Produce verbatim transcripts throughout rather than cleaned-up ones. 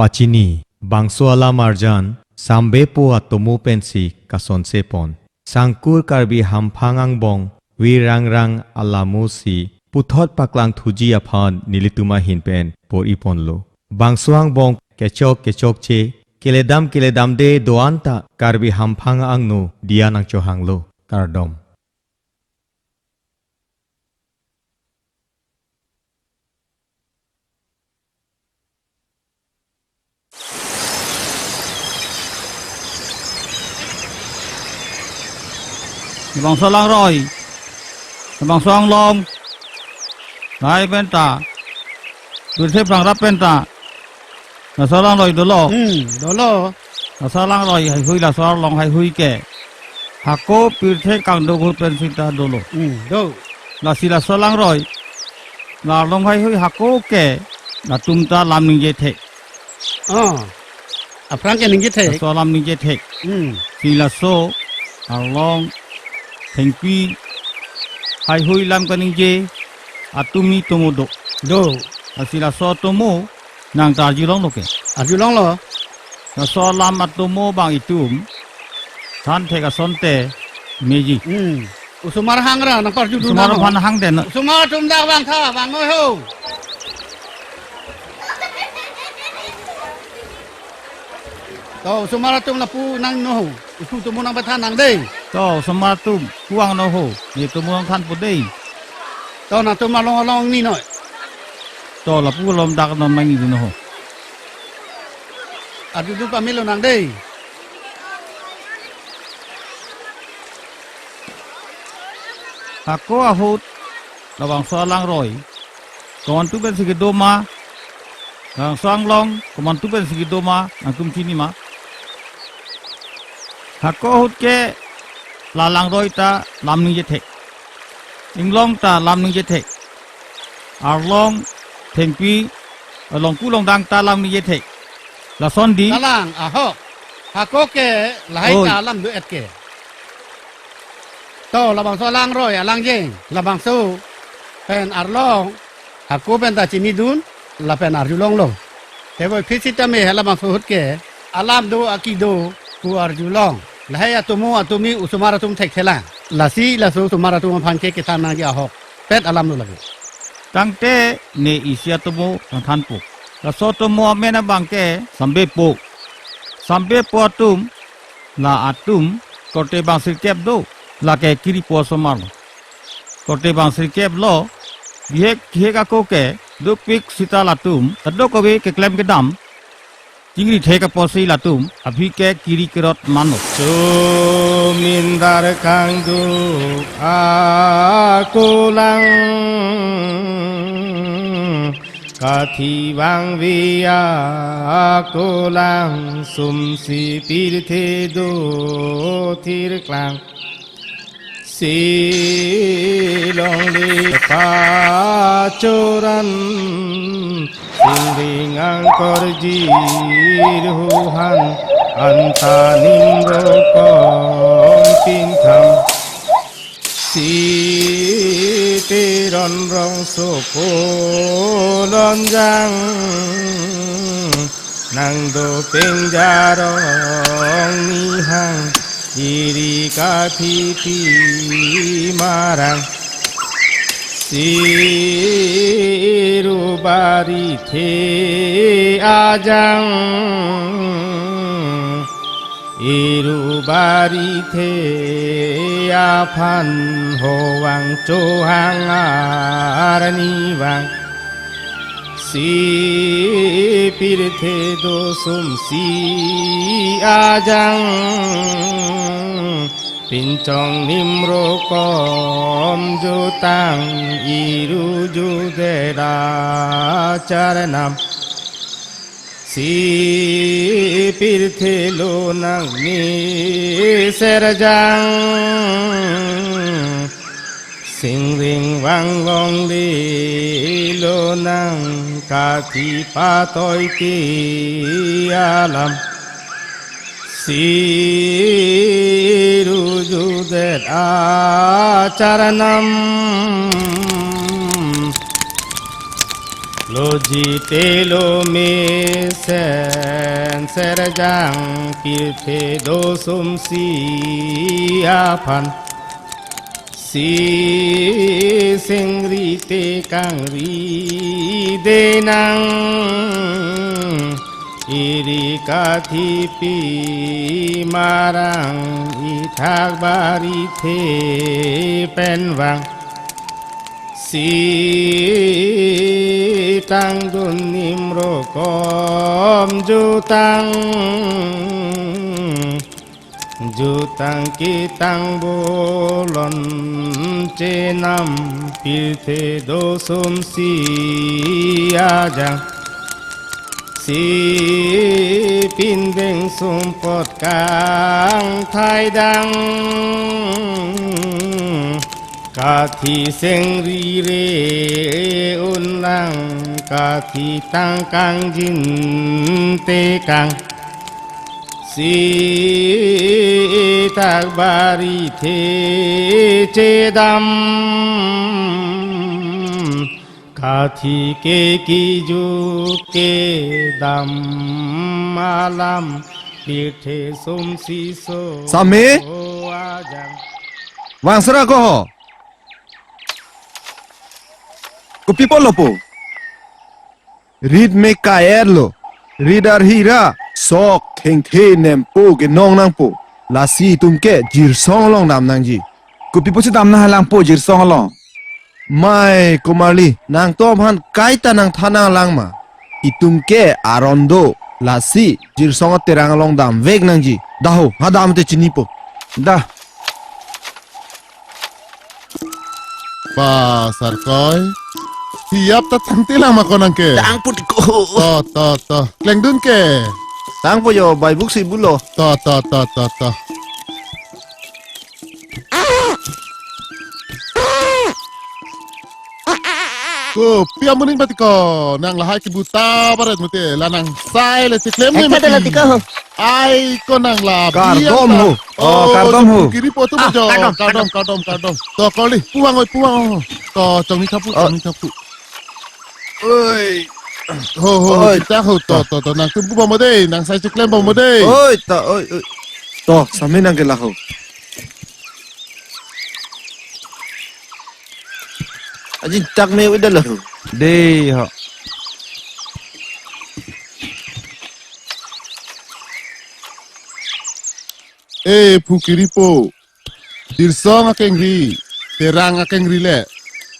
Pachini, bangso alam arjan, Sambepo atomo pensi kasonse pon. Sangkur Karbi hamphang angbong, Vir Rangrang alamo si, puthot paklang thuji aphan nelitum ahin pen por-i ponlo. Bangso angbong kechok kechokche, keledam keledamde do-an ta Karbi hamphang angno diya nangchohanglo. Kardom. Bangso langroi, bangso anglong, nai penta, pirthe prangrap penta, laso langroi dolo. Hmm, dolo. Laso langroi haihui, laso arlong haihui ke hako pirthe kangduk ahut pen sita dolo. Hmm, do. Lasi laso langroi, la arlong haihui hako ke latum ta lam ningje thek. Oh. Aphrang ke ningje thek. Laso alam ningje thek. Hmm. Si laso arlong thengpi haihui lam kaningje atum ni tomo do. Do. Lasi laso tomo nang ta arjulonglo ke. Arjulonglo. Laso alam atomo bang itum than thek asonte meji. Hmm. Osomar hangra nangparjudun. Osomar nang aphan hang den. Osomar atum dak vangtha, vang noi ho. To, osomar atum lapu nang noi ho. Ipu tomo nangpathan nang dei. To, osomar atum, puang noi ho. Ne tomo nangthanpo dei. To, nangtum along along ni noi. To, lapu along dak non nang ni noi ho. Arjudun pamelo nang dei. Hako ahut, labangso alangroi, komantu pensi kedo ma, labangso anglong, komantu pensi kedo ma, nangtum chini ma. Hako ahut ke, la langroi ta lam ningje thek. Inglong ta lam ningje thek. Arlong, thengpi, along ku longdang ta lam ningje thek. Lason di. Kalang, ahok. Hako ke lahai Oi. Ta lam do-et ke. To, labangso alangroi, alangjeng, labangso pen arlong, hako pen ta chinidun, lapen arjulonglo. Teboi phit sitame halabangso ahut ke, alam do, aki do, pu arjulong. Lahai atomo atomi osomar atum thekthelang. Lasi laso osomar atum aphan ke kethan nangji ahok pet alam lo lake. Tangte ne isi atomo nangthanpo. Laso atomo amen abang ke Sambepo. Sambepo atum, la atum korte bang sirkep do, lake kiripo osomar lo. Korte bang sirkep lo, bihek kihek ako ke, dopik sita latum, kadokave keklem kedam, chingri thek apotsi latum aphi ke kiri kerot manlo. Chomindar kangduk ako lang, kathi vangve ako lang, sumsi pirthe do thirklang. Si longle pachoran, singring angkor jirhuhan, anta nimro kom pintham. Si Teron rongsopo lonjang, nang dopeng jarong nihang, iri kathi pi marang. Si Iru barithe ajang, Iru barithe aphan hovang chohang arnivang. Si pirthe do sumsi ajang, pinchong nimro kom jutang, Iru judet acharnam. Si pirthe lonang ni serjang, singring vang longle lonang, kathi patoi ke alam. Si Iru judet acharnam. Lo jite lo mesen serjang pirthe do sumsi aphan. Si singri te kangri denang, iri kathipi marang ithak bari the pen vang. Si tangdun nimrokom jutang, jutang ketang bolon chenam pirthe do sumsi ajang. Si pindeng sumpot kangthai dang, kathi singri re un lang kathi tang kangjin tekang. Si ithak bari the chedam, kathi ke kiju kedam alam pirthe sumsi so Same? Ajang. Vangsara ko ho? Kopi apotlo po? Rit me kai-etlo. Rit arhi ra sok thengthe nempo kenong nangpo. Lasi itum ke Jirsong along dam nangji. Kopi apotsi dam nanghalangpo Jirsong along? Mai Komarli, nangtum aphan kaita nangthan nanglang ma? Itum ke aron do, lasi Jirsong aterang along damvek nangji. Dah ho, ha dam te chinipo. Dah. Ba, Sarkoi. Hiap ta tangtelang ma ko nang ke? Tangpo tiko. To, to, to. Klengdun ke? Tangpo jo, bai buk si bulo. To, to, to, to, to. Kopi amonit mati ko, nang lahai kebu ta baret mati, la nang sai le cheklem ne Hekta mati. Dala tiko. Ai ko nang la Kardom biang ta. Ho. Oh, oh, kardom ho. Kiri po tu Ah, jo. Kardom, Kardom, kardom. Kardom, kardom. To koli, puang oi, puang oi. To, chongni thapu, Oh. Chongni thapu. Oi. Ho, ho, Oi. Kita ho, to, to, to, nangtum pu bom dei, nang sai cheklem bom dei. Oi, ta, oi, oi. To, sami nang ke la ho. Aji tak me udah la ho. Dei ho. Eh, Phu Kiripo. Jirsong akengri, Terang akengri le.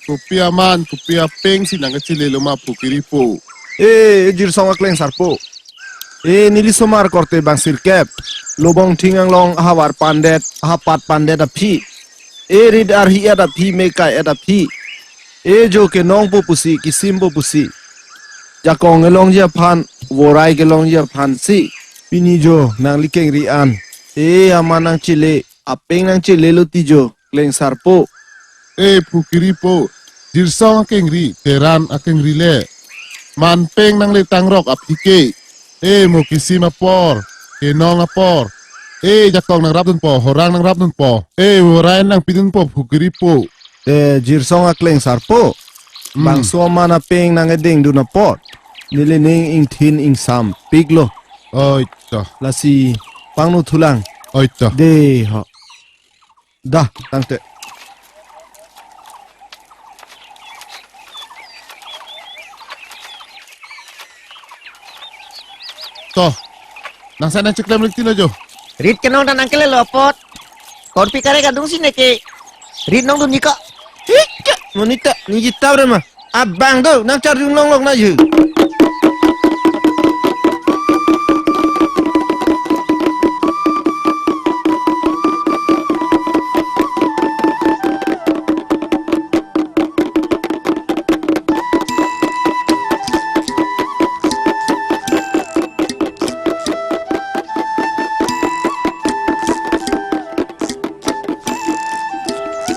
Kopi aman, kopi apeng si nang kachilelo ma Phu Kiripo. Eh, Jirsong akleng sarpo. Eh, neli somar korte bang sirkep. Lobong thing anglong ahavar pandet, ahapat pandet aphi. Eh, rit arhi-et aphi, me kai-et aphi. Eh, jo kenongpo pusi, kisimpo pusi. Jakong kelongji aphan, vorai kelongji aphan si. Pini jo, nangli kengri an. Eh, aman nangchele, apeng nangchelelo ti jo, kleng sarpo. Eh, Phu Kiripo, Jirsong akengri, Terang akengri le. Man peng nangle tangrok aphi ke. Eh, mo kisim apor, kenong apor. Eh, jakong nangrapdunpo, horang nangrapdunpo. Eh, vorai nangpidunpo, Phu Kiripo. Eh, Jirsong akleng sarpo. Hmm. Bangso aman apeng nangkedengdun apot. Neli ning ingthin ingsampiklo. Oi, to. Lasi pangno thulang. Oi, to. Dei ho. Dah, tangte. To. Nang sai nang cheklem lagi tilo jo. Rit kenong dan angkel lo apot. Korpi kare kadung si neke. Rit nongdun nika. Hika, monita, niji tau re ma. Abang do, nang charjung longlok na ju.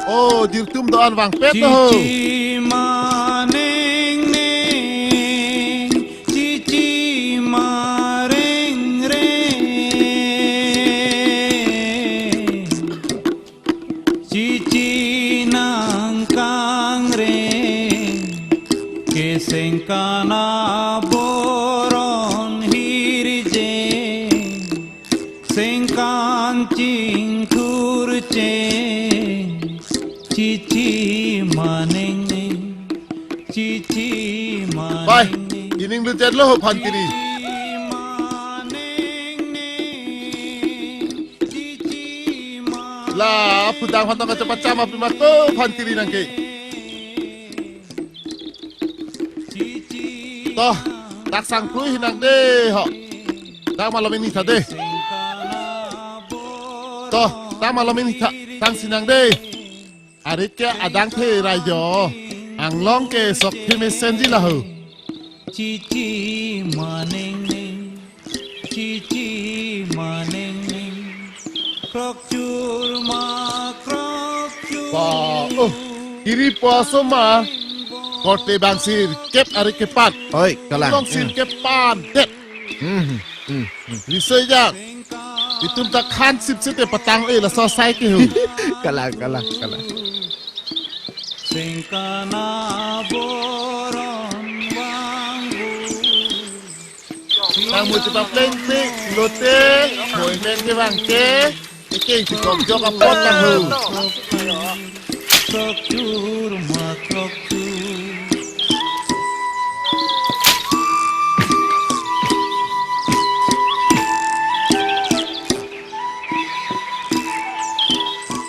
Oh, jirtum do-an vangpet ho. Chichi maneng neng, chichi mareng reng, chichi nangkangreng. Kesengkan aboron hirje, sengkan chingthur cheng, chichi manengneng, chichi Bai, manengneng, ining lujet lo phan kiri. Manengneng, chichi manengneng. La, pudang phan tong kachepacham api mako phan kiri nangke. Toh, dak sang plui hinang de ho. Dak malom ini tha de. Toh, dak malom ini tha, sang sinang de. Arit ke adang the rai jo. Anglong ke sok the mesenji lahu. Chichi manengneng, chichi manengneng, krokchur ma krokchur. Ba, oh, kiri po asoma. Korte bang sirkep arit kepan. Oi, kalang. Long sirkep pan det. Hmm, hmm, hmm. Riso ejang. Itum ta khan sip sip te patang e laso asai ke hu. Kalang, kalang, kalang. Sengkan aboron vangvu. Nang mu cepat pleng pleng lote, moi men ke bang ke, eke si kok jok apot nang hu. Krokchur ma krokchur.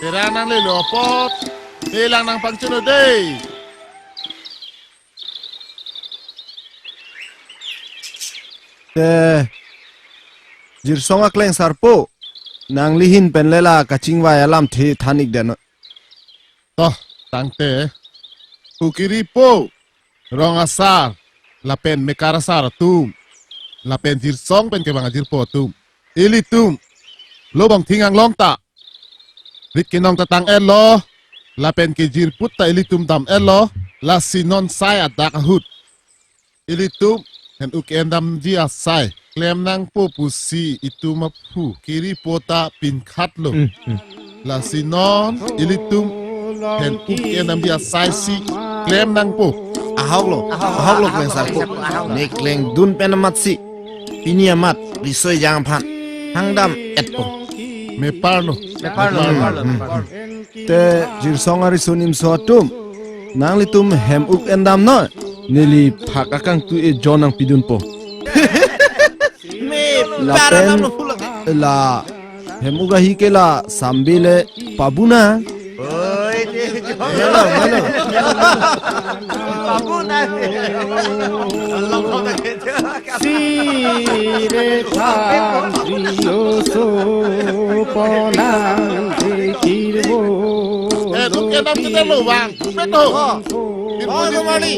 Tera nang lelo apot, nelang nang pangchun o dei. Te, Jirsong akleng sarpo, nangli ahin pen le la kachingvai alamthe than-ik det non. Toh, tangte, pu kiri po, rong asar, lapen mekar asar atum, lapen Jirsong pen kevang ajirpo atum, ilitum, lo bang thing anglong ta, rit kenong ta tang-et lo, lapen kejirput ta ilitum dam-et lo, lasi non sai adak ahut ilitum, hen-uk endamji asai klem nangpo pusi itum aphu kiri po ta pinkhat lo. Hmm, hmm. Lasi non ilitum, hen-uk endamji asai si klem nangpo. Ahok lo, ahok lo kleng sarpo. Ne klengdun pen amat si, pini amat, Riso Ejang aphan hangdam-etpo. Mepar lo. Mepar lo, mepar lo, mepar lo. Te Jirsong ariso nimso atum, nanglitum hem-uk endam non, neli phak akangtui ejon nangpidunpo. Lapen la hem-uk ahi ke la sambe le pabuna. Oi, de jo. Melo, melo. Pabuna. Sire than trio so ponang tekirbo. Eh, duk kenam kita lo, Bang. Betul. Oh, oh, Mani.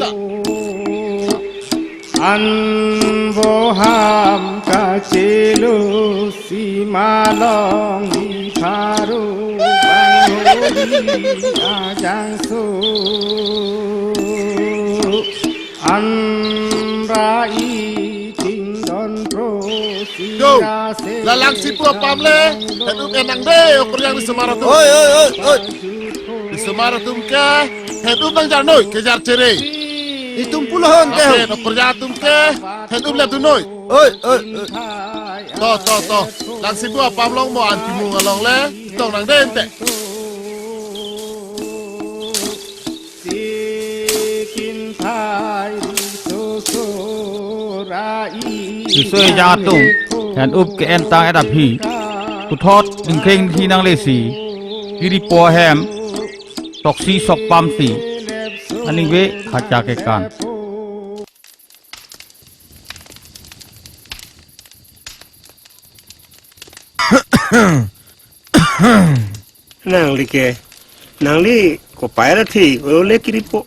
Anvoham kachelo si malong di pharo banghori ajangso. Anra iting don pro si Yo, rase lalang sipu apam le, hedup enang de, okur yang di Semara tu. Oi, oi, oi, oi. Di Semara tum ke, hedup nang jar noi, kejar chere. Itum pulohon ke. Apen okur yang tum ke, hedup le tu noi. Oi, oi, oi. To, to, to. Lang sipu apam long mo an kimung along le, tong nang de ente. Riso Ejang atum, hen-up ke-en tang-et aphi, puthot ingkeng hi nanglesi, kiripo ahem, toksi sokpam si, aningve hacha kekan. Nangli ke, nangli kopai ra thi, ole kiripo.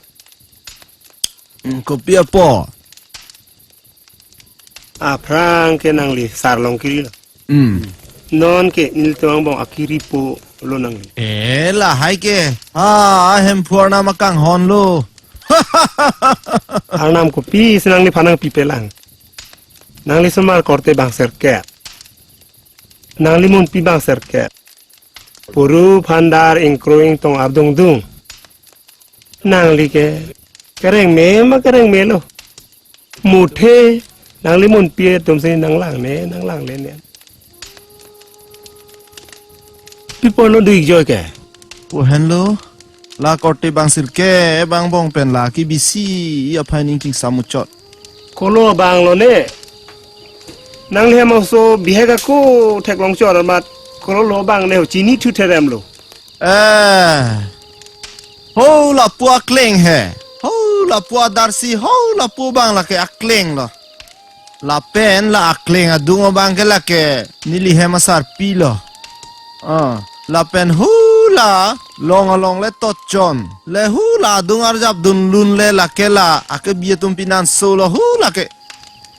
Hmm, kopi apo? Aphrang ke nangli sarlong kiri lo. Hmm. Non ke nelitum angbong akiripo lo nangli. Eh, lahai ke. Ah, ahem phu arnam akanghon lo. Arnam kopi si nangliphan nangpipelang. Nangli somar korte bang sirkep. Nangli munpi bang sirkep. Puru phandar ingkro ingtong ardungdung. Nangli ke Kereng me ma kereng me lo. Muthe nangli munpi atum si nanglang ne, nanglang le ne. Pipo no dui joy ke. Pu henlo, la korte bang sirke, bang bong pen la kibisi, i aphai ning ching samuchot. Kolo bang lo ne. Nangli hem oso bihek ako theklong chor mat. Kolo lo bang ne ho chini thu therem lo. Eh. Ho lapu akleng he. Ho lapu adarsi, ho lapu bang lake akleng lo. Lapen la akleng adung abang ke lake neli hem asarpi lo. Ah, lapen hula long along le tochon. Le hula adung arjap dunlun le lake la akebi atum pinanso lo hula ke.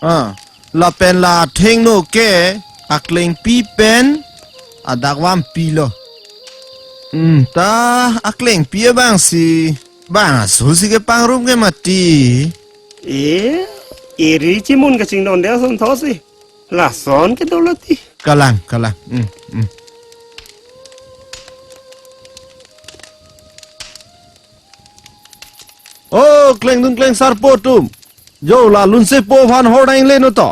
Ah, lapen la athengno ke aklengpi pen adak vampi lo. Hmm, ta aklengpi abang si bang asul si kepangrum ke mati. E, eri chimun kachingdon dia son thosi. Lason ke dolo ti. Kalang, kalang. Hmm, hmm. Oh, klengdun klengsarpo atum. Jo, la lunsepo aphan hor dang le no to.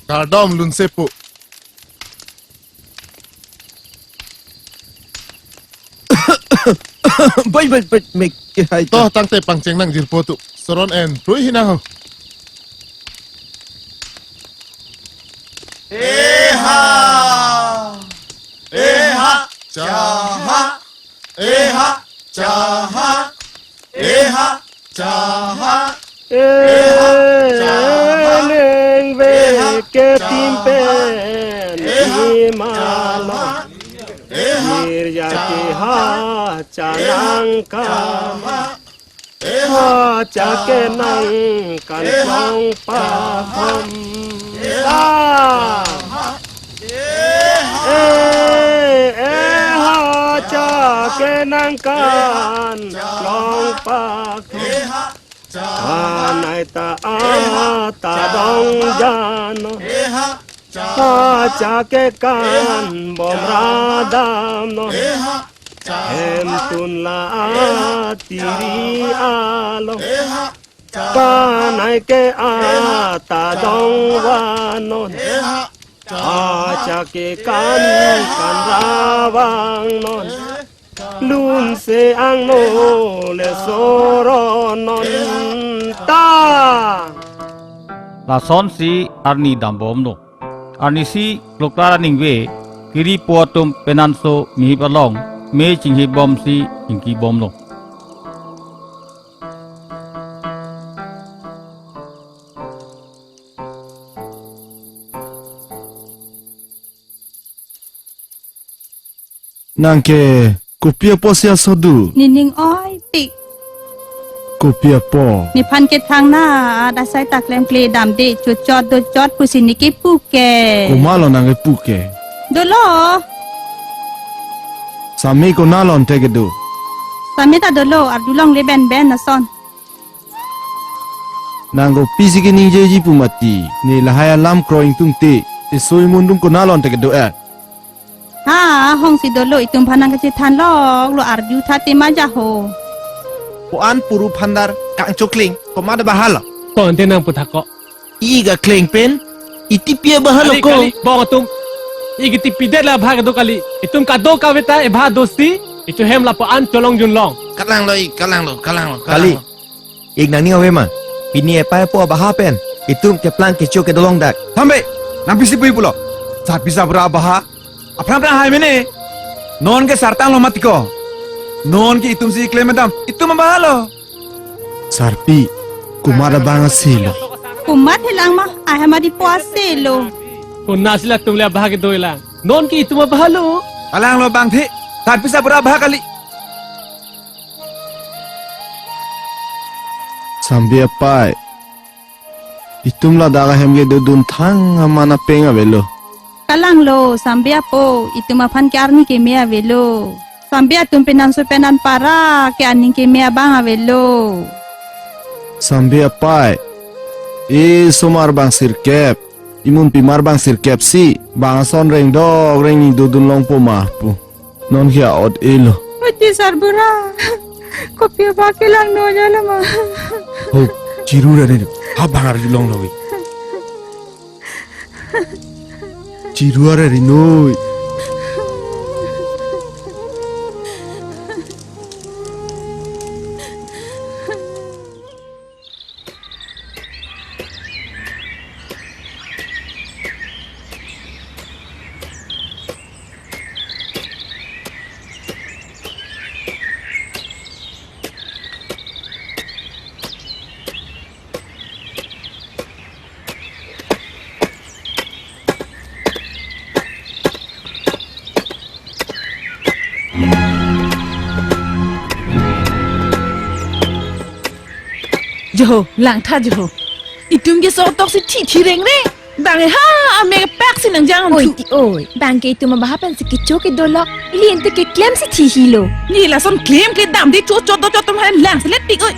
Kardom lunsepo. Bai, bai, bai, mek ke hai to. Toh tangte pangcheng nangjirpo atum. Soron en, rui hinang ho. Eha! Eha! Chaha! Eha! Chaha! Eha! Chaha! Eh, neng ve ke tim pen, eh, imalo. Girja ke ha chanang ka. Hacha kenang kan long pathom ta. Eh, eh, hacha kenang kan long pathom. Anai ta ata dong jano. Hacha ke kan bom radam non. Hem tun la atiri alo. Kanai ke ata dong vanon. Hacha ke kan kan ravang non. Lunse angno le soronon ta. Lasonsi arni dambomlo. Arnisi kloklar aningve kiri po atum penanso mihip along me chinghip bomsi ingki bomlo. Nang ke kopi apo si asodu? Nening oipik. Kopi apo? Nephan ke thangna adasai ta klemkle damde, chochot dochot pusi ne kepu ke. Komatlo nang kepu ke? Dolo. Sami konat along te kedo? Sami ta dolo, arjulong le benben ason. Nang kopisi keningjeji pu mati, ne lahai alam kroi ingtungte, esoi mundum konat along te kedo er? Ha, hongsi dolo, itum aphan nang kachethan loklo, arju tha tema jaho. Ko-an puru phandar kangchokling, komat abahalo? Ko-an te nang puthak ko. I ga kleng pen, itipi abahalo kali, ko. Kali, bong atum. I ga tipi det la abha kedo kali. Itum kadokave ta ebha dosi, itum hem lapu-an cholong junlong. Kalanglo, i, kalanglo, kalanglo, kali. Kalanglo. Ik nangning ave ma, pini epai apo abaha pen itum keplang kecho kedolong dak. Thambe, nang pisi pu pulo. Sarpi sarbura abaha aphrang phrang hai mene. Non ke sartanglo mati ko. Non ke itum si klem dam, itum abahalo. Sarpi, komat abang aselo? Komat helang ma, ai hamadi po aselo. Konatsi latum le abaha kedo helang. Non ke itum abahalo. Kalanglo bangthe, sarpi sarbura abaha kali. Sambi apai, itum ladak ahem kedodun thang aman apeng avelo. Kalanglo, Sambi apo, itum aphan ke arni keme avelo. Sambi atum penanso pen anpara ke aning keme abang avelo. Sambi apai, e osomar bang sirkep, imunpimar bang sirkep si, bang ason rengdok rengni dodun longpo ma pu. Non ke a-ot-e lo. Oi, ti sarbura. Kopi abang kelang no jala ma. Ho, chiru ra ne. Ha bang arjulong lo we. Chiru ra ri noi. Joho, langtha joho. Itum ke so tok si thi thi reng reng. Bang ha, amek apak si nangjang. Oi, thu. Ti oi. Bang ke itum abaha pen si kecho ke dolok. Ili ente keklem si thi hilo. Ni lason klem ke dam de cho cho do cho tum han lang selet pik oi.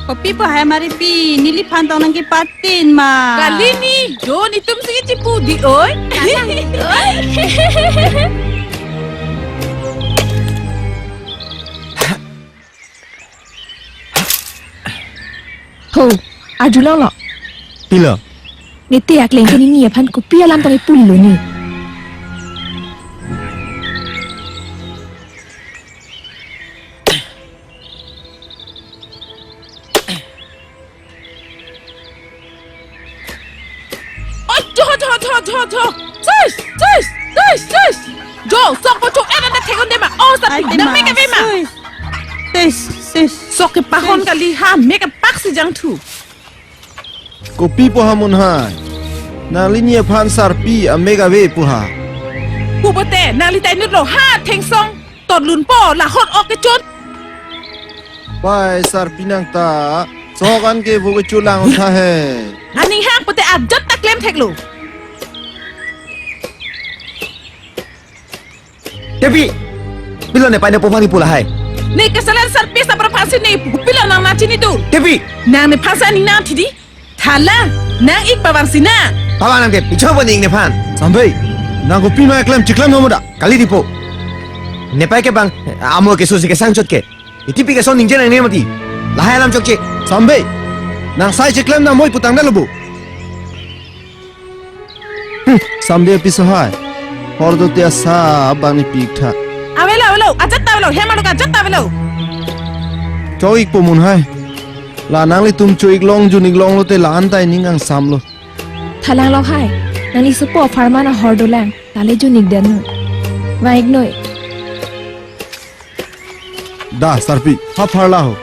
Kopi po hai mari pi, neliphan tong nangkepatin ma. Kali ni, jo netum si chipu di oi. Kalang di oi. Ho, arjulong lo. Pilo. Nete akleng ke nini aphan kopi alam tong ipul lo ni. Oi, jo, jo, jo, jo, jo. Sis, sis, sis, sis. Jo, sok po chok, eh, eh, eh, thek-un de ma. Oh, sa, ai, pi, te nang ma, mek ave ma. Sis. Sis, sis. Sok kepahon, sis, kali ha, mek apak si jangthu. Kopi po ha mun hai. Nangli ni aphan sarpi amek ave pu ha. Pu pote, nangli ta inut lo ha thengsong. Tot lun po, lahot ok kechun. Pai sarpi nang ta, sok an ke vo kechulang untha he. Aning hang pote ajat ta klem thek lo. Tepi, pilo ne pai ne po aphan kipu lahai. Ne kesalen sarpi sabra aphan si ne pu, pilo nang nangchini tu. Tepi. Nang nephan si aning nangthi di. Thalang, nang-ik pavang si na. Pavang nang det, icho bo ning nephan. Sambei, nang kopi ma klem chiklem nomo da. Kali di po. Ne pai ke bang, amo keso si kesang chot ke. Itipi ke son ningje nangne mati. Lahai alam chokche. Sambei, nang sai chiklem nang moi putang da lo bo. Hmm, Sambei apiso hai. Hor do te asa bang ne pik tha. Avelo, avelo, ajat ta avelo, hem alok ajat ta avelo. Cho-ik po mun hai. La nanglitum cho-ik long jun-ik long lote la-an ta ining angsam lo. Thalang lo hai. Nangli sopo apharman ahor dolang. Lale jun-ik den noi. Vang-ik noi. Da, sarpi, ha pharla ho.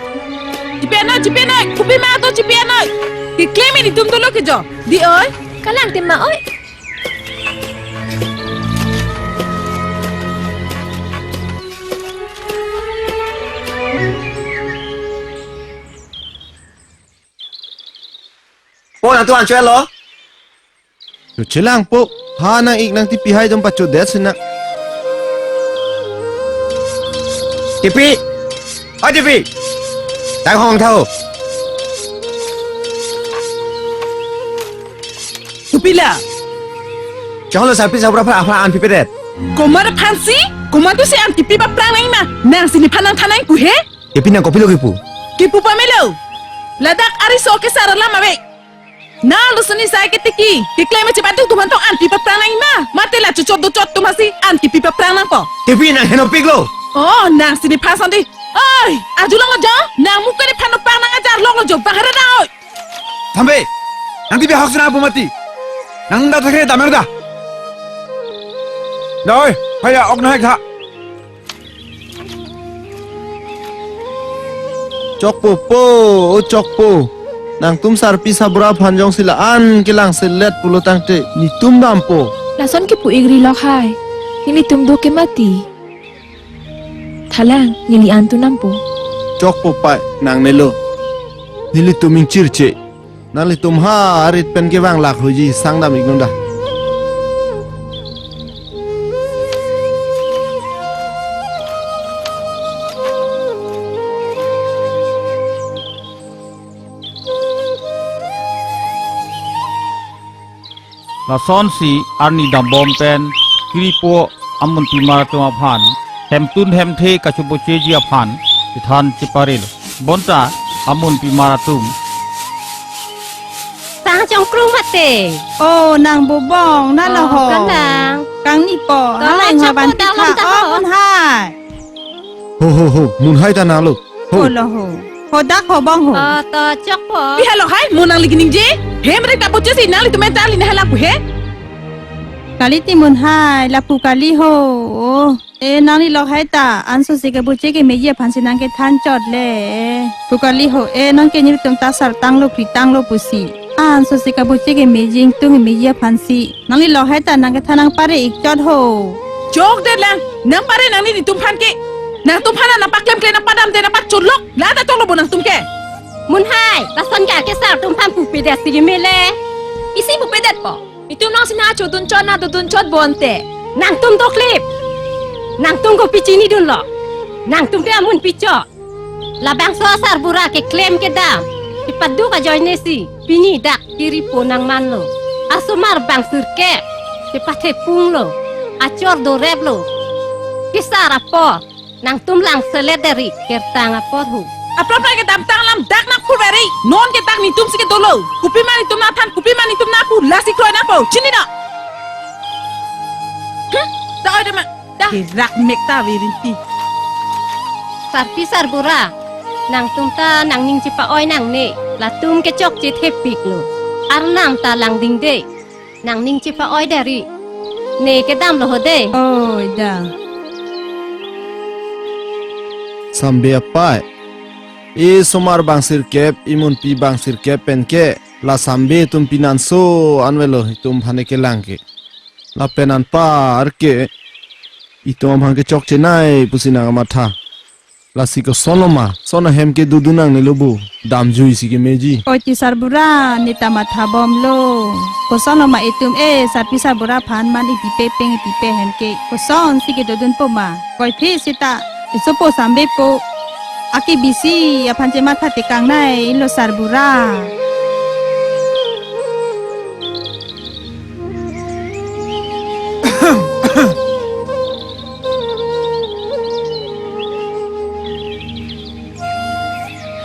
Chipi noi, chipi noi, kopi ma to chipi noi. Keklem netum dolo ke jo. Di oi. Kalang te ma oi. Po nangtum an cho-et lo? Cho chelang po. Ha nang-ik nangtipi hai dom pachodet si nang. Tipi. Oi tipi. Tang hong tha ho. Kopi la. Cholo sarpi sabra aphan aphan an pipedet. Komat aphan si? Komat tu si an kipi paprang nang ma. Nang si nephan nangthan nang ku he? Epi nang kopilo kipu? Kipu pamelo. Ladak ariso ke sar alam ave. Nang lo suni sai ke tiki. Keklem chepatu atum aphan tong an kipi paprang nang ma. Mate la chochot dochot atum aphan si an kipi paprang nang ko. Epi nang henopik lo. Oh, nang si nephan sandi. Oi, arjulong lo jo. Nang muke nephan nopang nang ajar long lo jo. Bang hara nang oi. Sambei, nangtipi ahok si nang pu mati. Nang da thakre damang da. Da oi, haya ok nahek ha. Chokpo po, o chokpo. Nangtum sarpi sabra aphan jongsi la-an kelang selet pulo tangte netum dampo. Lason kipu-ik ri lok hai. Nelitum do ke mati. Thalang, neli an tu nampo. Chokpo pai, nangne lo. Nelitum ingchirche. Nanglitum ha arit pen kevang lak hoji sangdam-ik non da. Lasonsi arni dambom pen kiripo amunpimar atum aphan hemtun hemthe kachobocheji aphan kethan cheparelo. Bonta amunpimar atum. Tang chongkrung mate. Oh, nang bobong, nang Oh, laho. Kanang. Kangni po, Kala halai nghaban chapot dalam tikha. Oh, taho. Munhai. Ho, ho, ho, munhai ta nalo. Ho. Ho lo ho. Ho dak ho bong ho. Oh, to chokpo. Pi halo hai, mo nangli keningje. Hem rek ta poche si nanglitum ta li na hala pu he. Kali ti munhai, lapu kali ho. Oh. Eh, nangli lok hai ta, anso si kabuche kemeji aphan si nang kethan chot le. Pu kali ho, eh, nang ke nelitum ta sar tanglo, kri tanglo pusi. Anso si kabuche kemeji, ingtung kemeji aphan si. Nangli lok hai ta nang kethan nang pare ik chot ho. Chokdet lang, nang pare nangli nelitum aphan ke. Nangtum aphan nang paklem kle nang padamde nang pachot lok. La ta choklo bo nangtum ke. Munhai, lason ke ake sar atum aphan pupedet si keme le. Isi pupedet po. Itum nang sina chodun chot nang dodun chot bonte. Nangtum doklip. Nangtum kopi chinidunlo. Nangtum ke amunpi chot. Labangso asarbura keklem kedam. Kepaduk ajoine si. Pini dak kiripo nangmanlo. Asomar bang sirkep. Kepathepunglo. Achor doreplo. Kesar apor. Nangtum lang selet deri kertang apor hu. Apor apor kedamtang alam dak nang phu beri. Non ke dak nelitum si ke dolo. Kopi ma nelitum nangthan, kopi ma nelitum nangpu, lasi kroi nangpo. Chini do. Hah? Da oi de ma. Da. Kerak mek ta verinti. Sarpi sarbura. Nangtum ta nangning chepa-oi nangne. Latum ke chokche thepiklo. Arnam ta langding de. Nangning chepa-oi deri. Ne kedamlo ho de. Oi da. Sambe apai. Esomar bang sirkep, emunpi bang sirkep pen ke. La sambe atum pinanso anvelo itum aphan kelang ke. Lapen anpar ke. Itum aphan ke chokchenei pusi nang kamatha. Lasi koson lo ma, son ahem ke dodun nangnelo bo, damjui si kemeji. Oi ti sarbura, ne ta matha bomlo. Koson lo ma itum e, sarpi sarbura aphan man ipipe peng ipipe ahem ke. Kosonsi kedodunpo ma. Koiphi seta, isopo sambepo. Ake bisi, aphan chematha tekang nei, ilo sarbura.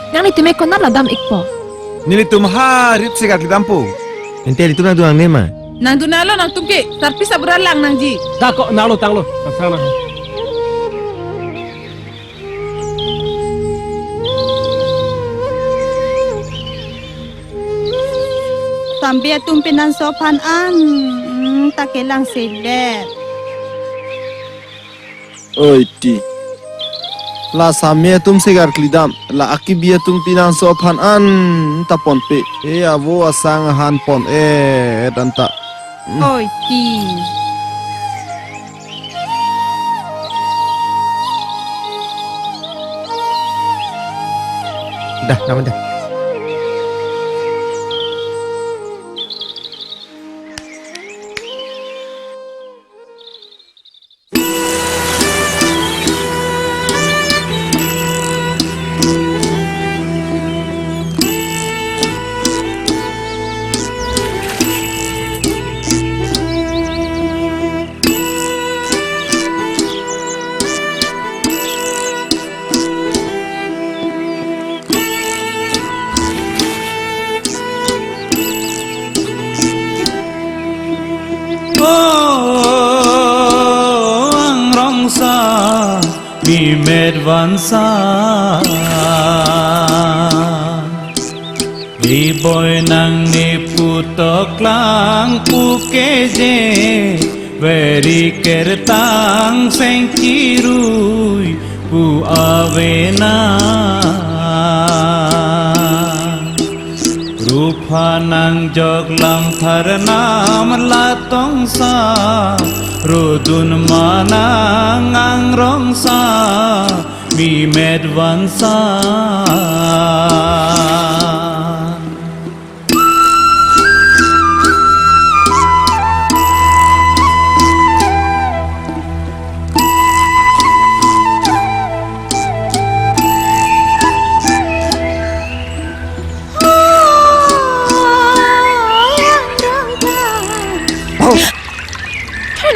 Nanglitum e konat la dam ikpo? Nelitum ha rip segar kedampo. Ente ilitum nangdun nangne ma? Nangdun nanglo nangtum ke, sarpi sarbura lang nangji. Da ko nanglo tanglo, tangsa nang. Sambe atum pinanso aphan an, hmm, ta kelang sedet. Oi ti. La sambe atum segar kledam, la akibi atum pinanso aphan an ta ponpe. E avo asang ahan pon-e dan ta. Hmm. Oi ti. Dah, nama dah. O angrongsa, mimet vansa. Iboi nangne putok lang pu keje, veri kertang sengkirui pu avena. Rupha nangjok lam tharnam latongsa, rodun manang angrongsa, mimet vansa.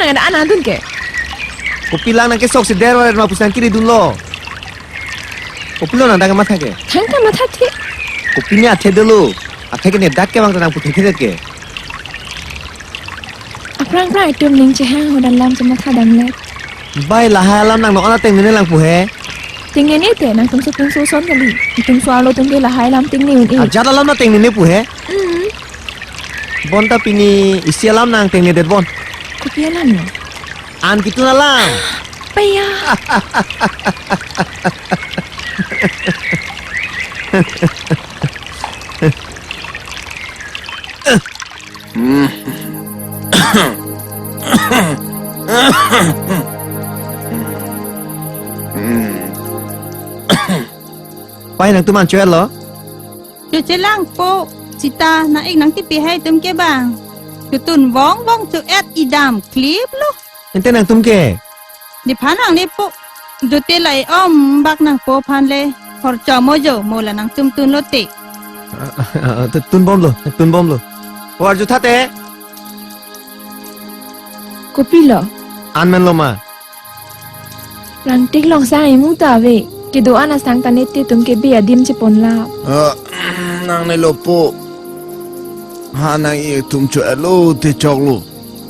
Nang an an dun ke. Kopi lang nang kesok si der ore ma pusang kiri dunlo. Kopilo nang dang matha ke. Thangta mathathe. Kopine athe dolo. Athe ke ne dak ke bang nang puthe the ke. Aphrang phrang itum ning chehang hodan lam chematha damle. Bai lahai alam nang no ona tengnene lang pu he. Tengnene te nangtum sopung soson kali. Itum so-arlo atum ke lahai alam tengne un-e. Ajat alam na tengnene pu he. Hmm. Bonta pini isi alam nang tengne det bon. Kopi alam no? An kitun alam. Paya. Pai nangtum an cho-etlo? Cho chelang po, seta nang-ik nangtipi hai atum ke bang. Chotun vong vong cho-et idam klip lo. Ante nangtum ke? Nephan nangne po. Dote lai om bak nangpo aphan le. Hor cho mo jo mo la nangtum tunlote. Ah, ah, ah, tu-, tun bomlo, tun bomlo. O arju thate. Kopilo? An menlo ma? Rangtik longsang imu ta ave. Kedo-an asang ta nete atum ke be adim chepon la. Ah, nangnelo po. Ha nang-ik atum cho-etlo te choklo.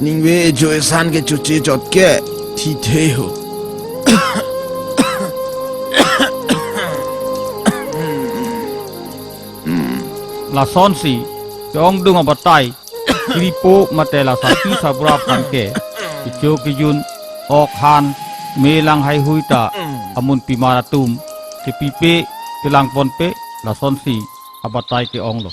Ningve ejo esan ke choche chot ke thithe ho. Lasonsi ke-ongdung abatai kiripo mate la sarpi sarbura aphan ke kecho kejun, ok han, me lang haihui ta amun pimar atum kepipe kelangponpe, lasonsi abatai ke-onglo.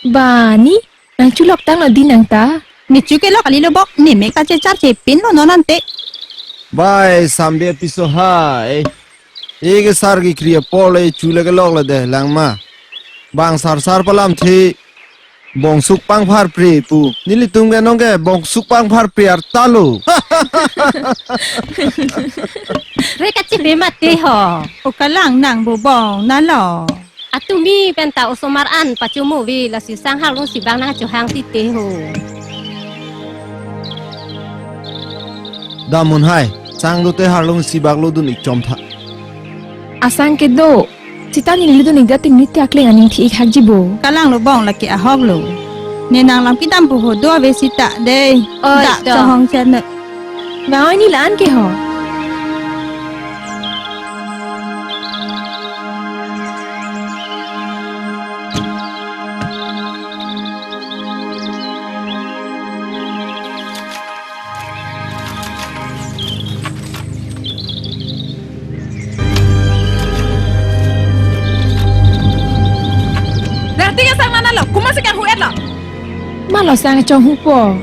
Bani, nang chulok tanglo di nang ta. Ne chu kelok kalilo bok, ne mek ta checharche pinlo non ante. Bai, Sambe apiso hai. Eke sar kekri apor le chu le kelok le de langma. Bang sar sar palamthe bongsuk pangpharpre pu. Nelitum ke nong ke bongsuk pangpharpre arta lo. Re kachibe mate ho. O kalang nang bo bong na lo. Atumi penta osomar an pachomo ave, lasi sang harlung sibak nang chohang tite ho. Damun hai, sang dote harlung sibak lo dun-ik chomtha. Asang kedo, seta neli dun-ik dating nite akleng aning thi-ik hakji bo. Kalanglo bong lake ahok lo. Ne nang lam kedam pu ho do ave seta dei. Oi, da to. Chohong chen ne. Bang oi, ne la-an ke ho. Rangtik asang mana lo, komatsi kanghu-etlo? Malo sang chonghupo.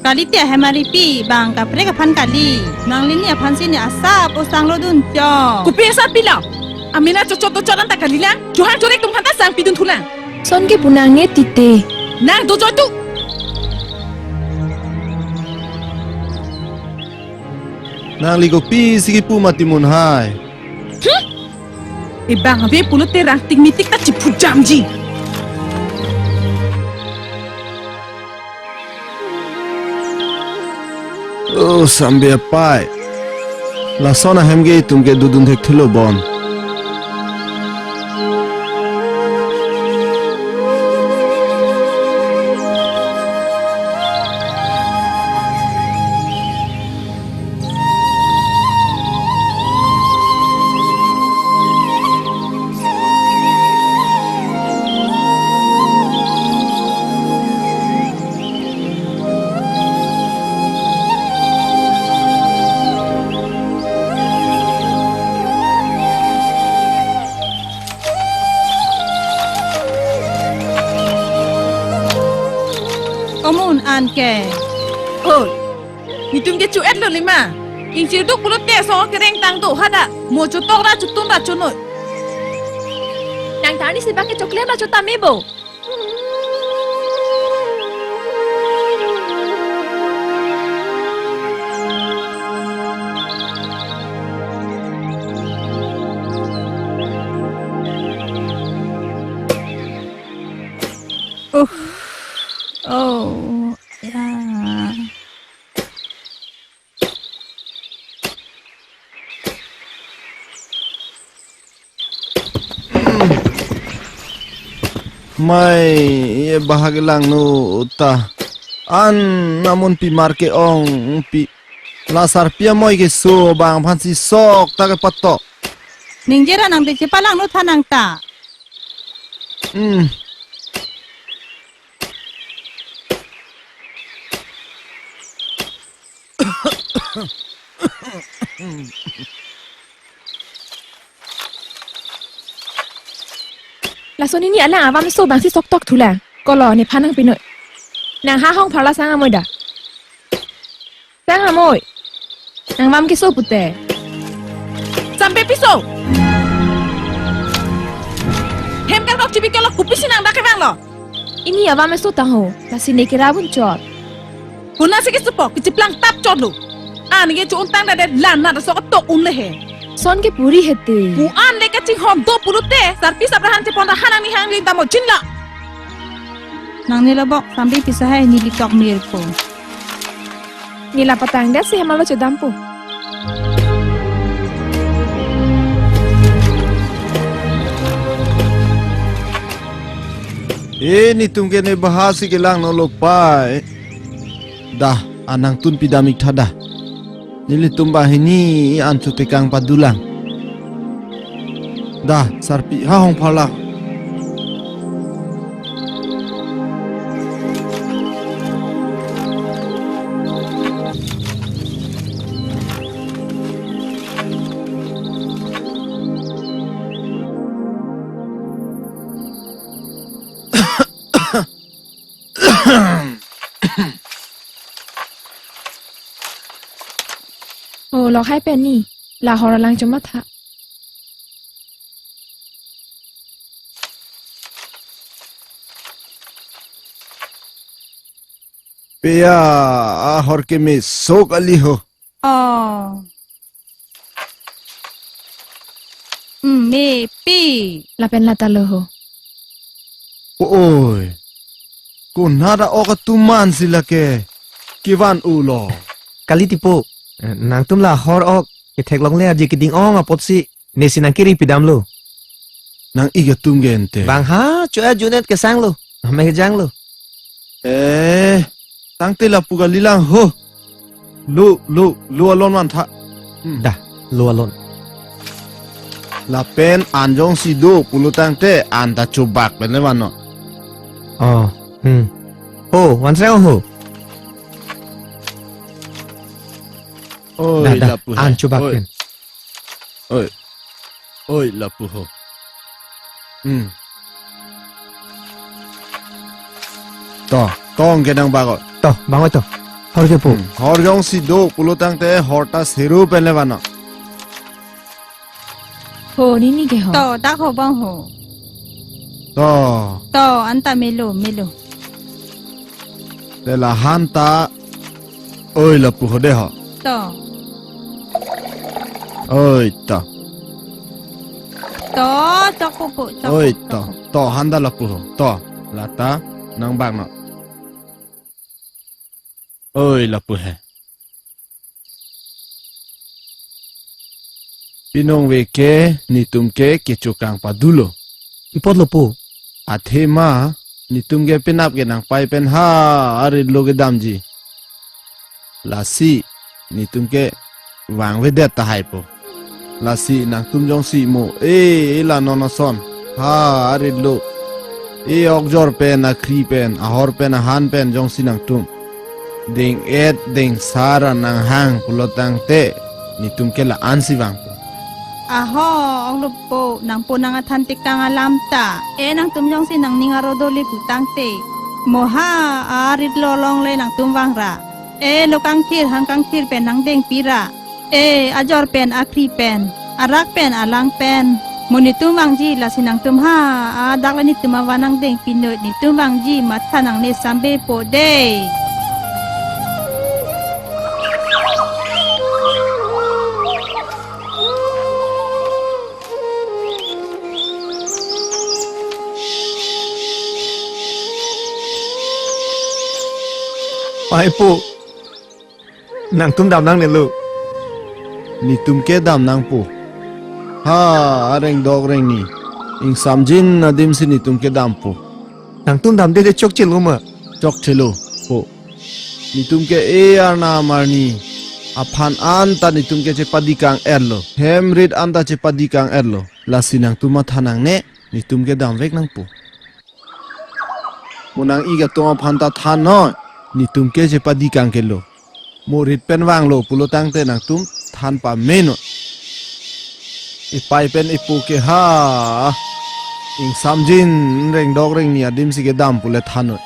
Kalite ahem aripi, bang kaprek aphan kali. Nanglini aphansi ne asap osang lo dun cho. Kopi asap pilo? Amena chochot dochot anta kalilang. Chohang chorek atum aphanta sang pidun thulang. Son ke pu nangne tite. Nang dojoi tu. Nangli kopisi kipu mati mun hai. Hmm? Ebang ave pulote Rangtik metik ta chiphujamji. O Sambe apai. Lason ahem ke itum ke dodun thekthelo bon. Komun an ke. Oi, netum ke cho-etlo lima. Ingchirduk pulote asong kereng tang do hada. Mo chotok ra chotum ra chonoi. Nang ta arni sibak ke choklem ra chotame bo. Uff. Oh, ya. Mai, e bahak langno ta. An namun pimar ke-ongpi. La sarpi amoi keso abang aphansi sok ta kepatok. Ningje ra nang de chepalangno tha nang ta. Hmm. Laso nini alang avam so abangsi sok tok thulang. Kolo nephan nangpinoi. Nang ha hong pharla sang amoi da. Sang amoi. Nang vam keso pute. Sampe piso. Hem karkok chibi kelok kopisi nang dak kevanglo. Ini avam eso tangho. Lasi ne kera bun chot. Puna si kesupo, kechiplang tap chotlo. An ke chu untang dadet lan na da sok tok un le he. Son ke puri hete. Pu an le kachinghon do pulote, sarpi saprahan chepon ra hanang ni hang lin tamo chinla. Nang nilo bok, sambil pisah hai neli tok mir po. Nila patang dia si hemalo chodam po. E netum ke ne bahasi kelang no lopai. Dah, anang tun pidam ik tha dah. Nelitum banghini an chotekang padulang. Dah, sarpi ha hong pharlang. O, lok hai pen ni, la hor alang chomatha. Pia, ahor kemesok ali ho. Oh. Hmm, mepi. Lapen lata lo ho. Oi. Konat a-ok atum man si lake kevan ulo. Kali tipo. Eh, nangtum la hor ok. Kethek longle aji keding ong apotsi. Nesi nang kiri pidamlo. Nang ik atum gente. Bang ha, chua junet kesanglo. Hame kejanglo. Eh, tangte lapu kalilang ho. Lo, lo, lo alon van tha. Hmm. Dah, lo alon. Lapen an jongsi do pulo tangte an ta chobak pen le van non. Oh, hmm. Ho, van sreng ho. Oi, dah, dah, lapu hai. An chobak pen. Oi. Oi, lapu ho. Hmm. To, tong ke nang bak oi. To, bang oi to. Hor ke po. Hmm. Hor jongsi do pulo tangte hor ta seru pen le van non. Ho, nini ke ho. To, dak ho bang ho. To. To, anta melo, melo. Te la han ta. Oi, lapu ho de ho. To. Oi, to. To, chok po po, chok po, chok po. Oi, to. To, han da lapu ho. To, lata, nang bak non. Oi, lapu he. Pinong ve ke, netum ke, kechokang padulo. Pi apotlo po. Athema, netum ke penap ke nangpai pen ha, arit lo kedamji. Lasi, netum ke, vangvedet tahai po. Lasi nangtum jongsi mo, e, e la non ason. Ha, arit lo. E okjor pen, akhri pen, ahor pen, ahan pen, jongsi nangtum. Deng et, deng sar, nanghang, pulo tangte. Netum ke la-ansi vangpo. Aho, ong lo po, nangpo nang athan tekang alam ta. E nangtum jongsi nangning aro dole pu tangte. Mo ha, arit lo longle nangtum vangra. E lo kangthir, hang kangthir pen nangdengpira. E, ajor pen, akhri pen, arak pen, alang pen. Mo netum vangji lasi nangtum ha, a dak le netum avan nangdengpi noi, netum vangji matha nangne sambe po de. Pai po. Nangtum dam nangnelo. Netum ke dam nangpo. Ha, areng dok reng ni. Ingsamjin adim si netum ke dampo. Nangtum damde de chokchelo ma? Chokchelo, po. Netum ke e arnam arni aphan anta netum ke chepadikang-etlo. Hem rit anta chepadikang-etlo. Lasi nangtum matha nangne, netum ke damvek nangpo. Mo nang-ik atum aphan ta than noi, netum ke chepadikang-etlo. Mo rit pen vanglo pulo tangte nangtum than pame noi. Ipei pen ipo ke ha, ingsamjin rengdok rengni adim si kedam pule than noi.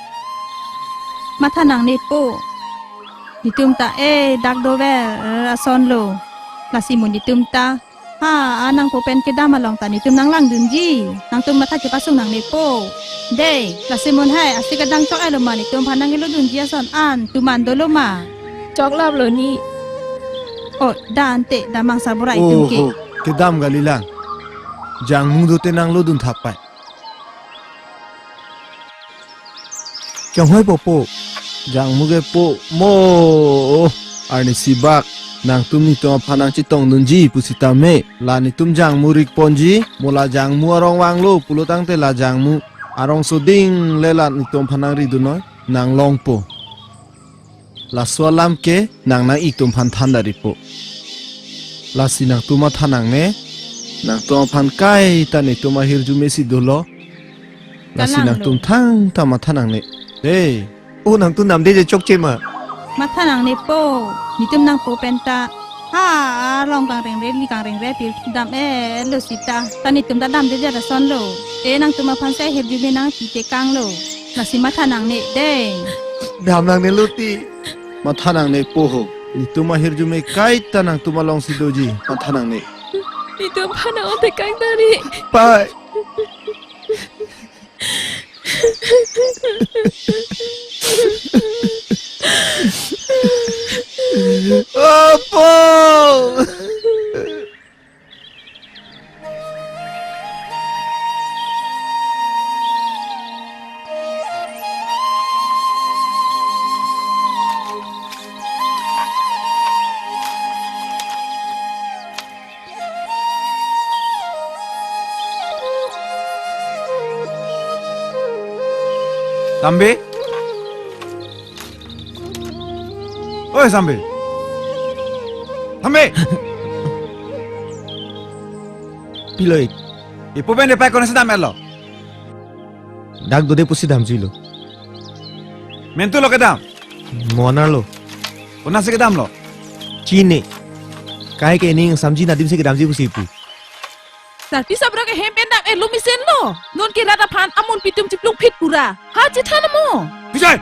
Matha nangne po. Netum ta e dak dover asonlo. Lasi mo netum ta ha, anang po pen kedam along ta netum nanglangdunji. Nangtum matha chepasung nangne po. De, lasi mo hai, asi kedang chok-etlo ma netum aphan nanglodunji ason an, tuman dolo ma? Choklaplo ni. O, da ante, da mangsa bura itum ke. Oho, kedam kalilang. Jangmu dote nanglodun thakpai. Kyanghoi po po, jangmu ke po mo, arnisi bak, nangtum netum aphan nangchetongdunji pusitame, la netum jangmu rikponji, mo la jangmu arong vanglo pulo tangte la jangmu arong soding le la netum aphan nangridun noi, nanglongpo. Laso alam ke nang nang-ik atum aphan than dari po. Lasi nangtum matha nangne, nangtum aphan kaita netum ahirjume si dolo. Lasi kalang lo. Nangtum thangta matha nangne. Hey. O, nangtum damde je chokche ma? Matha nangne po. Netum nangpo pen ta ha, arong kangrengre, li kangrengre, pil dam-etlo seta. Ta netum ta damde je asonlo. E nangtum aphan si ahirjume nangpitekanglo. Lasi matha nangne de. Dam nangnelo ti. Matha nangne po ho. Netum ahirjume kaita nangtum along si doji. Matha nangne. Netum aphan nang-otekang dari. Pai. Apo! Sambe? Oi, Sambe. Sambe. Pilo ik? Ipo pen ipei konatsi dam-etlo? Dak dode pusi damjuilo. Mentu lo kedam? Mo anerlo. Konatsi kedamlo? Chini. Kaike ning samji nadim si kedamji pusi pu. Sarpi sabra ke hem pen dam-etlo mesenlo. Non ke rat aphan amonpi atum chiplungphit pura. Ha, chethan mo. Vijay!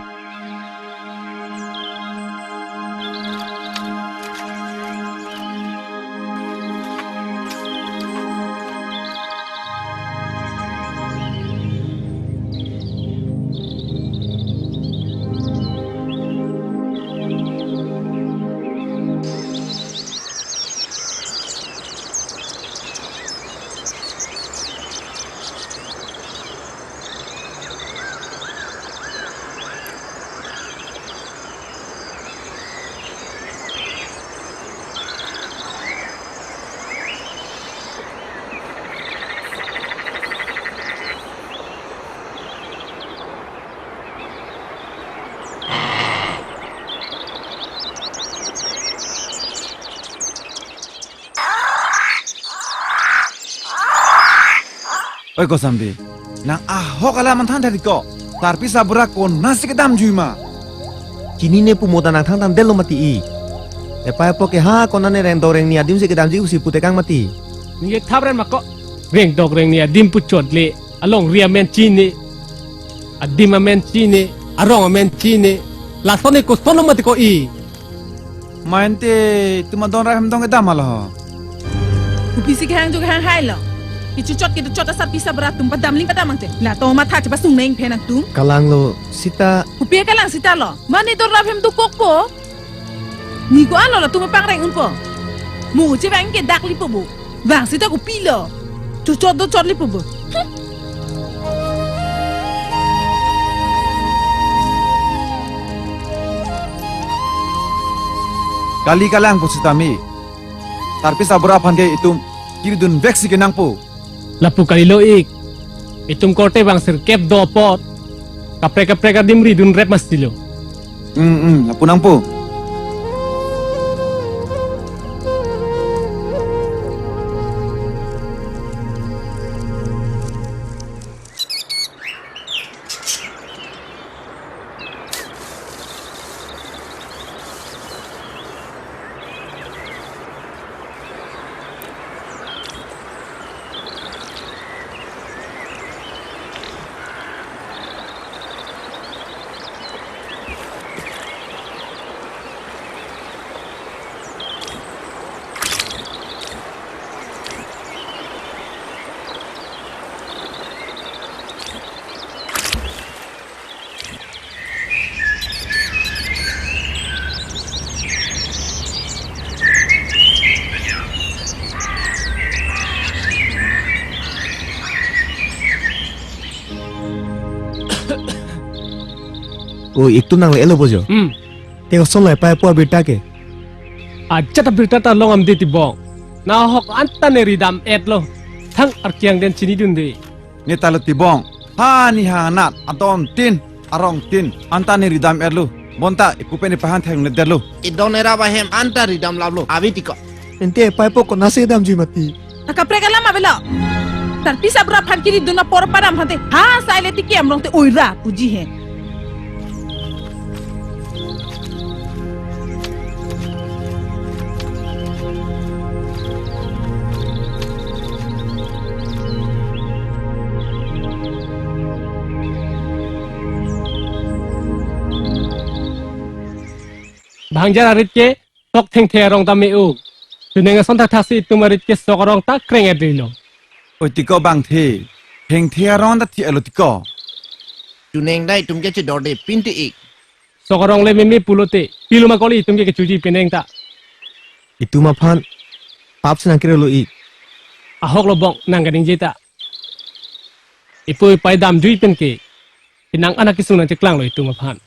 Oi ko Sambe, nang ahok alam an than thari ko. Sarpi sabra konatsi kedamjui ma? Chinine pu, mo ta nang thangta detlo mati ik. Epei apo ke ha konane rengdok rengni adim si kedamji pusi putekang mati. Ning je thap ren ma ko. Rengdok rengni adim pu chot le. Alongri amen chini. Adim amen chini. Arong amen chini. Lason ik kosonlo mati ko ik. Main te itum adon rap hem dong kedam ma lo ho. Kopisi kehang jo kehang hailo. Kechochot kedochot asarpi sabra atum padam ling padam angte. La to matha chepasung neng phe nangtum. Kalang lo seta. Kopi kalang seta lo. Mane adon rap hem dokokpo. Ni ko-an lo latum pangreng unpo. Mo chevang ke dak lipo bo. Vang seta kopilo. Chochot dochot lipo bo. Hmm. Kali kalang pusitame. Sarpi sabra aphan ke itum kiridun vek si kenangpo. Lapu kalilo ik. Itum korte vang sirkep do apot. Kaprek kaprek adim ridun rep masti lo. Hmm, hmm, lapu nangpo. O, ik atum nangle-etlo bojo. Hmm. Te kosonlo epaipo abirta ke? Ajat abirta ta long amde Tibong. Nahok anta ne ridam etlo. Thang arkiang den chinidunde. Ne talo Tibong. Ha ne hangnat adon tin, arong tin, anta ne ridam etlo. Bonta ipu pen ipei aphan thekdunledetlo. Idon era bahem anta ridam laplo. Ave tiko. Ante epaipo konatsi damjui mati. Akaprek alam avelo. Tarpi sabra aphan kiridun apor padam hante. Ha sai le tiki amrong te oira puji he. Bhangjar arit ke sok thengthe arong ta me-o. Chuneng ason thakthak si itum arit ke sok arong ta kreng-et rilo. Oi tiko bangthe, thengthe arong ta thi-etlo tiko. Chuneng dai itum ke chedorde pinte ik. Sok arong le meme pulote, pilo ma kali itum ke kechoji penang ta. Itum aphan pap si nangkerelo ik. Ahok lo bong nangkaningje ta. Ipu ipai damjui pen ke, penang an akesung nangcheklanglo itum aphan.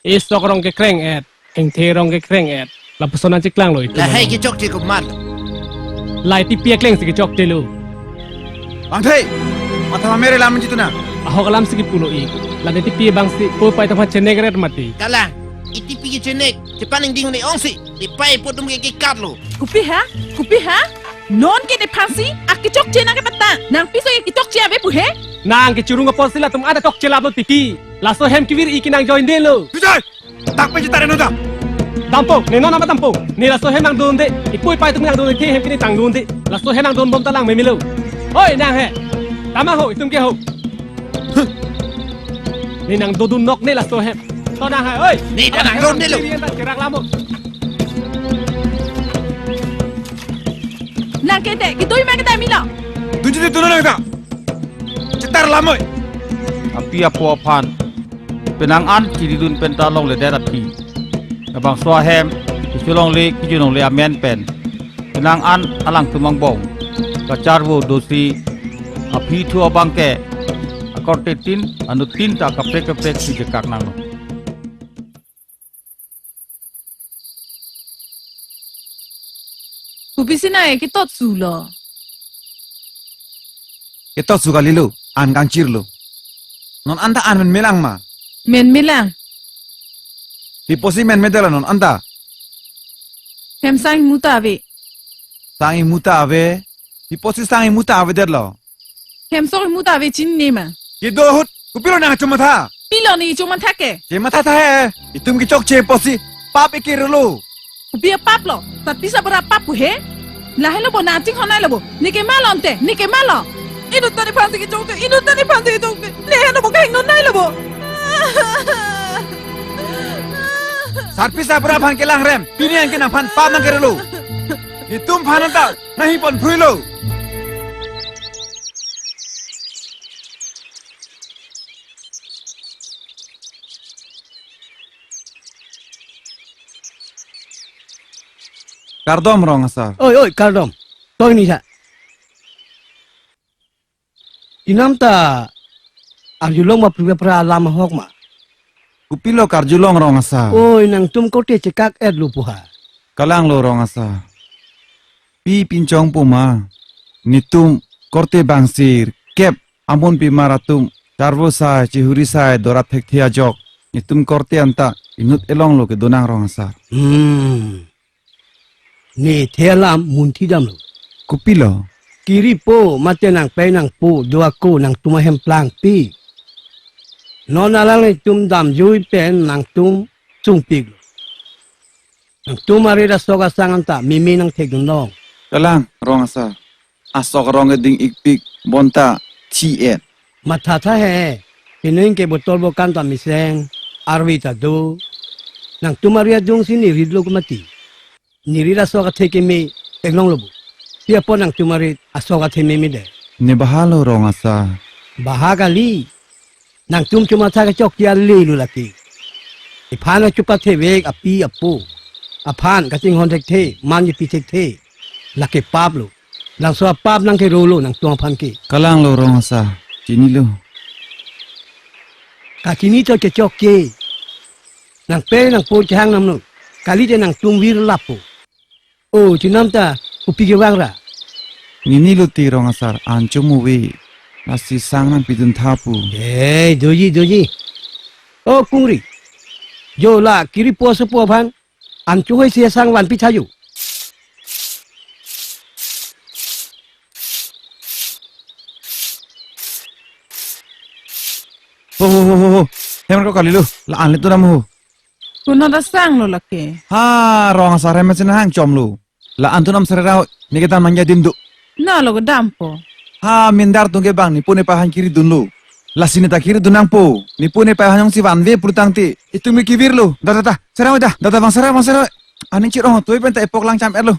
E sok arong ke kreng-et, thengthe arong ke kreng-et, lapuson nangcheklanglo itum. Lahai along kechokche komat? Lahai tipi akleng si kechokchelo. Bangthe, matha mamere lam chetuna. Ahok alam si kipulo ik. Lahai tipi abang si ipu ipai atum aphan chenek ret mati. Kalang, i tipi ke chenek, chepaningding ne ongsi, epaipo atum ke kekatlo. Kopi ha? Kopi ha? Non ke nephan si akechokche nangkebatang. Nangpiso kechokche ave pu he? Nang kechurung apotsi latum ada chokche laplo titi. Laso hem kevir ik ke nang join detlo. Vijay! Dak pe chetar non ta. Dampo, ne non amat dampo. Ne laso hem nangdunde. Ipu ipai atum nangdunde, the hem ke ne tangdunde. Laso hem nangdun bom ta lang memelo. Oi, nang he. Tama ho, itum ke ho. Ne nangdodun nok ne laso hem. To nang he, oi. Ne ta nangdundelo. Cherak lamo. Nang ke te, kedoi ma ke ta milo. Tujuh itu nang ta. Chetar lamoi. Api apo aphan penang an chiridun pen ta longledet aphi. Labangso ahem, kecholongle, kejunlongle amen pen. Penang an alangtum angbong kacharvo dosi aphi thu abang ke akorte tin, anut tin ta kaprek kaprek si chekak nanglo. Kopisi nang ekitotsulo? Kitotsu kalilo, an kangchirlo. Non anta an menmelang ma? Menmelang. Pi apotsi menmedetlo non anta? Hem sang imu ta ave. Sang imu ta ave? Pi apotsi sang imu ta avedetlo? Hem sok imu ta ave chinine ma? Kedo ahut, kopilo nang chomatha? Pilo ne chomatha ke? Chematha tha he, itum kechokche apotsi, pap ik kerelo. Kopi apap lo, tapi sabra pap pu he? Lahelo bo nang chinghon nailo bo, ne kemalo ante, ne kemalo. Inut ta nephan si kechokche, inut ta nephan si kechokche, ne heno bo kehingno nailo bo. Sarpi sabra aphan kelang rem, pini anke nangphan pap nangkerelo. Itum aphan anta, nanghi ponphruilo. Kardom rong asar. Oi, oi, kardom. Toi ni sa. Inam ta arjulong ma pura pura alam ahok ma? Kopilo karjulong rong asar? Oi, nangtum korte chekak-etlo pu ha. Kalanglo rong asar. Pi pinchong pu ma? Netum korte bangsi kep amonpimar atum Charvo sai, chihuri sai, dorat thekthe ajok. Netum korte anta inut elonglo kedonang, rong asar. Hmm. Nethe alam munthi damlo. Kopilo? Kiripo mate nangpei nangpo do ako nangtum ahem plangpi. Non alanglitum damjui pen nangtum sungpiklo. Nangtum arit asok asang anta meme nangthekdun long. Kalang, rong asar. Asok arong eding ikpik bonta thi-et. Mathatha he, pining ke botol bokan ta mesen, arve ta do. Nangtum arit adungsi neritlo ke mati. Nerit asok athe keme englonglo bo. Pi apot nangtum arit asok athe memedet? Ne baha lo, rong asar. Baha kali. Nangtum chomatha kechokche ale lo lake. Ephan achupathevek api apo aphan kachinghon thekthe, man chepi thekthe, lake pap lo. Labangso apap nangkerolo nangtum aphan ke. Kalang lo, rong asar, chinilo. Kachini to kechokche. Nangpei nangpo chehang namlo. Kalite nangtum vir lapo. O, chinam ta, kopi kevang ra? Nini lo ti, rong asar, an chomuve. Lasi sang nangpidun tha pu. Eh, doji, doji. O, kungri. Jo la, kiripo asopo aphan. An chohoi si sang vanpi tha jo. Ho, ho, ho, ho, ho. Hem ko kalilo. La-an le tu nam ho. Kuno ta sang lo lake. Ha, rong asar hem chinahang chomlo. La-an tu nam sere rao, neke dam nangji adim do. No lo kedampo. Ha, mindar atum ke bang nepo nepei aphan kiridunlo. Lasi ne ta kiridun nangpo. Nepo nepei aphan jongsi vanve pulotangte, itum ke kivirlo. Da, da, da. Sere rao da. Da, da, bang sere rao, bang sere rao. Aning chirong toi pen ta epok lang cham-etlo.